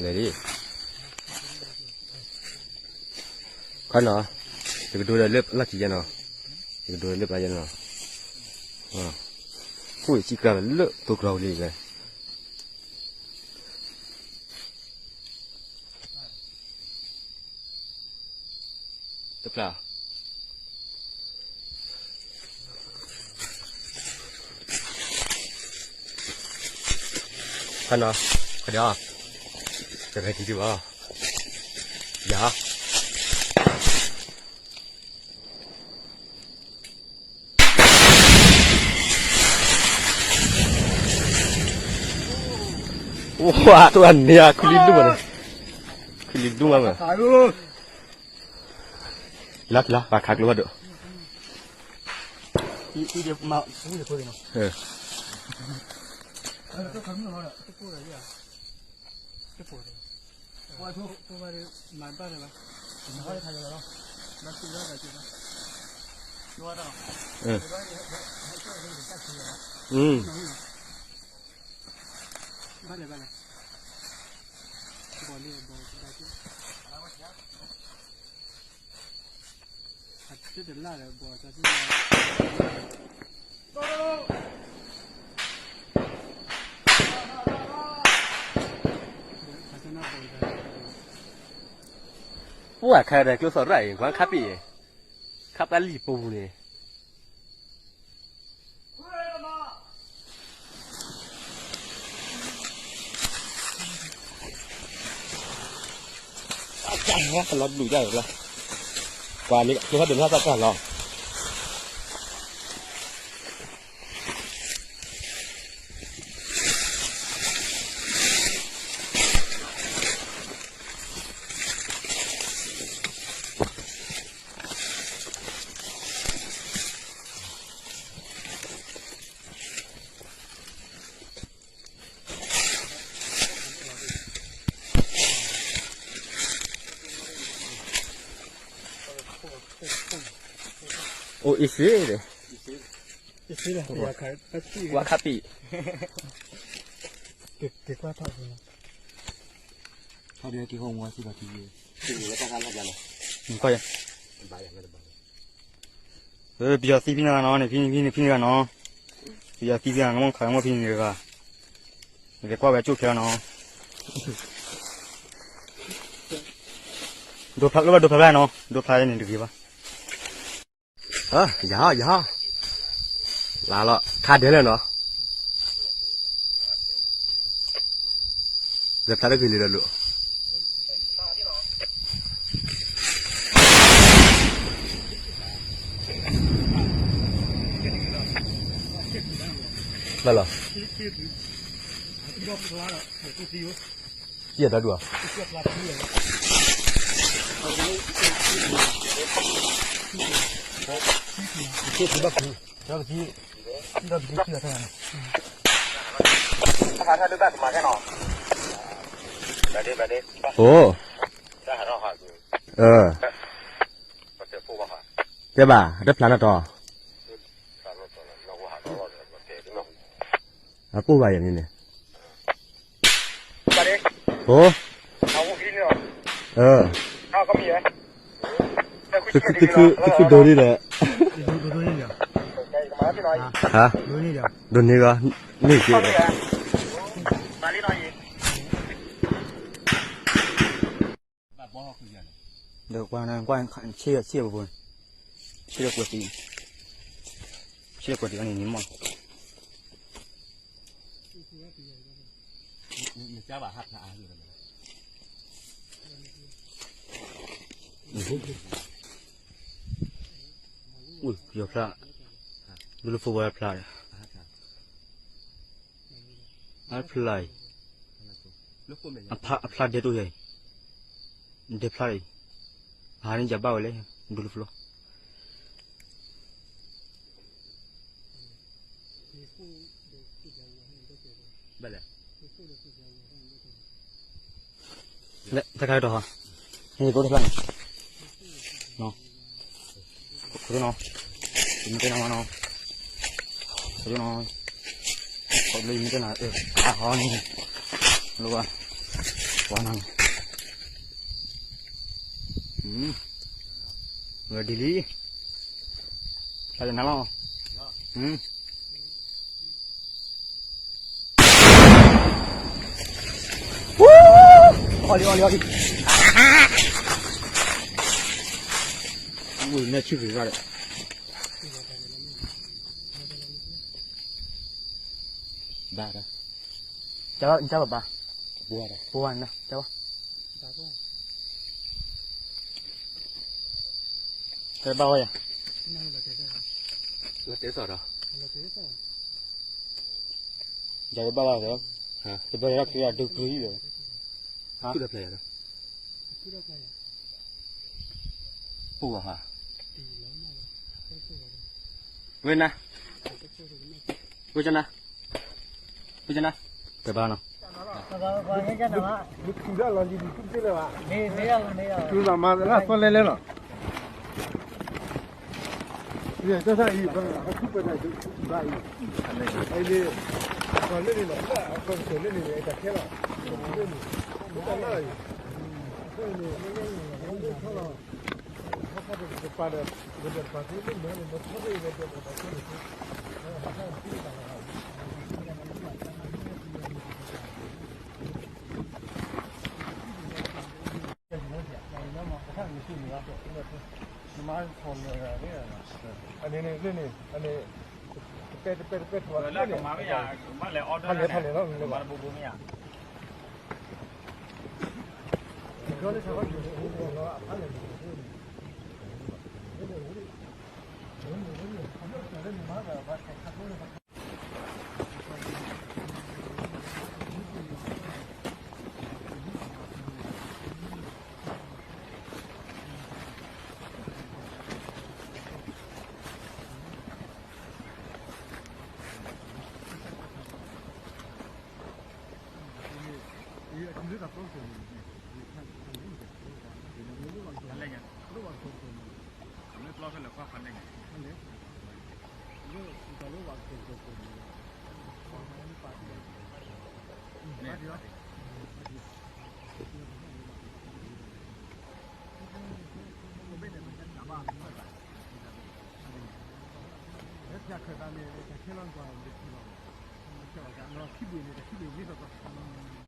လဲၤလံ, ခီနီၤ, ယကဒိဒီးလၢလီၢ်ခံယဲနီၤ, ယကဒိဒီးလၢပျၢ်ယဲနီၤ, အိၣ်ယစံၣ်ကျါလီၤလၢသိကျီၤဝံၤလံဝဲ, တဖျၢၣ် ခီနီၤ, ခီဒီး, တဂၤတံၤတဘၣ်, ယၤ, ဝါ တၢ်န့ၣ် ခွံလံဒူၣ်မးန့ၣ်, ခွံလံဒူၣ်မးမး, လၢလၢ ပှၤခးကျိဖးဒိၣ်, ပှၤခးဒီးကျိသီၣ်ရၣ်အံၤ ကွၢ်ခါပံၣ်, ခါပှၤလံၣ်ပူၤန့ၣ် လီၤဒုၣ်ဒၣ်လီၤ, ကွၢ်လံ ကျိဖးဒိၣ်န့ၣ် ဟးသၣ်တၢ်လီၤ. အိၣ်အ့ၣ်စ့ဒီး, ကွၢ်ခါပံၣ်, ပယီၤသံဖဲန့ၣ်ဂၤနီၤန့ၣ် ဖဲန့ၣ်ဖဲန့ၣ်ဂၤနီၤ, ပယီၤသံဖဲန့ၣ်ဂၤနီၤ နမ့ၢ်ခးမ့ၢ်ဖဲန့ၣ်တဂၤ, နကကွၢ်ဝဲကၠိၣ်ခဲလီၤနီၤ, ဒိဖျါလၢဘၣ်ဒိဖျါဖဲနီၤ ဒိဖျါန့ၣ်တဂ့ၤဘၣ်. ယၤ ယၤ, လါလီၤ ခါဒဲးလၢနီၤ, လၢဖျါတဂ့ၤလံလီၤလိၤ, ဘၣ်လီၤ, ယဲၢ်ဒီဒူၣ်ဧါ, ဘၣ်ခူ, ဒီကသံ, ဒီကသံ အိ, တဲဘၣ် တဖျါနီၣ်တီၤ, အကိၣ်ဘၣ်ယၤန့ၣ်န့ၣ်, အိ, သုခုဒိၣ်န့ၣ်ဒီး, ဟါ, ဒိၣ်န့ၢ်ဂီၤ, န့ၢ်က့ၤ ဒီးကွၢ်နကွၢ်ဆ့ၣ်ဆ့ၣ်ပူၤ, ဆ့ၣ်လၢကွဲၤသံ, ဆ့ၣ်လၢကွဲၤသံအန့ၣ်န့ၣ်မး, ပယီၤဖျါ, ဒူလၢဖိဝဲဖျါ, အဖျါအံၤ, အဖျါဒဲးတိၣ်ယၤအံၤ, ဒဲးဖျါအံၤ, အဟးန့ၣ်ယၤဘၣ်ဝဲလဲၣ်, ဒူလၢဖိလီၤ. တခါဒီး, ဟဲကိးတဖျၢၣ်န့ၣ်, ခိးနီၤ, ယမ့ၢ်တဲနၤမနီၤ, ခိးနီၤ, ခိးလၢယမ့ၢ်တဲနၤ, အဟီန့ၣ်, လိၣ်ဘၣ်, ဝါနၤ, ဝဲဒ်လံ, တၢ်ယနၤလီၤ, အီၣ်လံ အီၣ်လံ အီၣ်လံ, ဝဲမဲာ်ဆူၣ်ဂ့ၤဂၤဒီး, ဘၣ်ဒီး, ကဘၣ်ဘၣ်, ပှၤနၤ ကဘၣ်, ကဘၣ်ဝဲယၤ, လီၤတဲသီၣ်ဒီး, ယၤကဘၣ်လီၤဒီး, တဘၣ်လီၤ ကဘၣ်ဒုးပျုၤလီၤ, ဖုၣ်ဒီးဖျဲးယၤဒီး, ပူၤဘၣ်ဟါ, ဝဲနၤ, ဝဲကနၤ, ဝဲကနၤ, တဘၣ်နီၤ, မ့ၢ်ထူဒၣ်လီၤလံ မ့ၢ်ထူတ့ၢ်လၢၤဘၣ်, မ့ၢ်မ့ၢ်လီၤ မ့ၢ်လီၤ ထူလီၤမၤလၢအသီလဲလဲလီၤ. ယကစၢ်အံၤ အခိၣ်ပှဲၤတၢ်ဘၣ်အံၤ, အံၤန့ၣ်, ပှၤလၢန့ၣ်လီၤ အခိၣ်ပှဲၤလၢန့ၣ်န့ၣ် တၢ်ခဲလီၤ, လၢန့ၣ်, လၢတၢ်လၢအံၤ, အခိၣ်န့ၣ်, ပပာ်ဒီး, ဝဲဒီးပာ်သ့လၢမၤန့ၣ် မ့ၢ်ထီၣ်ဘၣ်အံၤဝဲဒီးပာ်သ့န့ၣ်, ဟးထီၣ်သံတၢ်လီၤ, အန့ၣ်န့ၣ် လၢန့ၣ်, အန့ၣ်, တပဲတပဲတပဲ ထီၣ်လၢန့ၣ်, ဖးလဲၢ်ဖးလဲၢ်လီၤ, မ့ၢ်လၢဘၣ်,